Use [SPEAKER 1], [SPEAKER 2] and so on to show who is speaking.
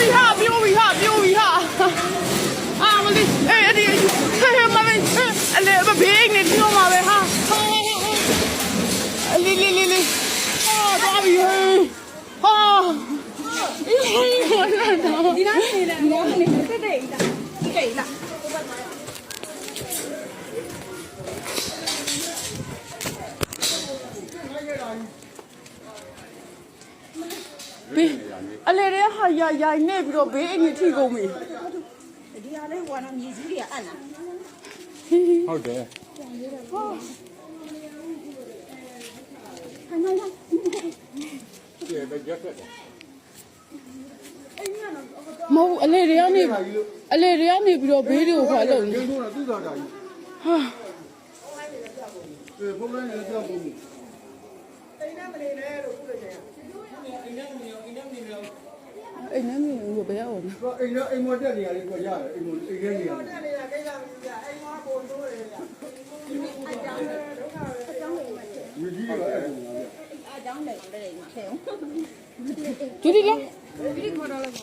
[SPEAKER 1] ပြီဟာပြိုးပြီဟာပြိုးပြီဟာအာမလေးအေးအဲ့ဒီဟဲ့ဟဲ့မလေးအလေဘေးနေပြောမှာပဲဟာအလီလီလီလီဟာတော့ပြီဟေးဟာအေးဟိုလာတော့
[SPEAKER 2] ဒီနားနေတယ်မောနေတက်တဲ့အိလားကိလား
[SPEAKER 1] ဘေးအလေရဲဟာရရိုင်နေပြီးတော့ဘေးအိမ်ကြီးထိကုန်ပြီ
[SPEAKER 2] ဒီဟာလေးဟိုကတော့မြေကြီးတွေကအံ့လား
[SPEAKER 3] ဟုတ်တယ်ကျေပဲရက်ဆက်တယ်
[SPEAKER 1] မဟုတ်အလေတွေကနေအလေတွေကနေပြီးတော့ဘေးတွေကိုခွာလို့
[SPEAKER 3] ရုံတော့သူ့သာတာကြီး
[SPEAKER 1] ဟာ
[SPEAKER 3] အေးဖုန်းလိုင်းလည်းပြောင်းပုံ
[SPEAKER 1] အိမ်နဲ့မြင်ဘူးဘယ်အောင်
[SPEAKER 3] သူအိမ်နဲ့အိမ်မတက်နေရလေးကိုရတယ်အိမ်မအိမ်ထဲနေရတယ်မြကြီးကအဲ့လိုလား
[SPEAKER 2] အကြောင်းတယ်တဲ့မှာထဲ
[SPEAKER 1] ဂျူဒီလာ
[SPEAKER 2] ဒီခေါ်တော့လိုက်ပါ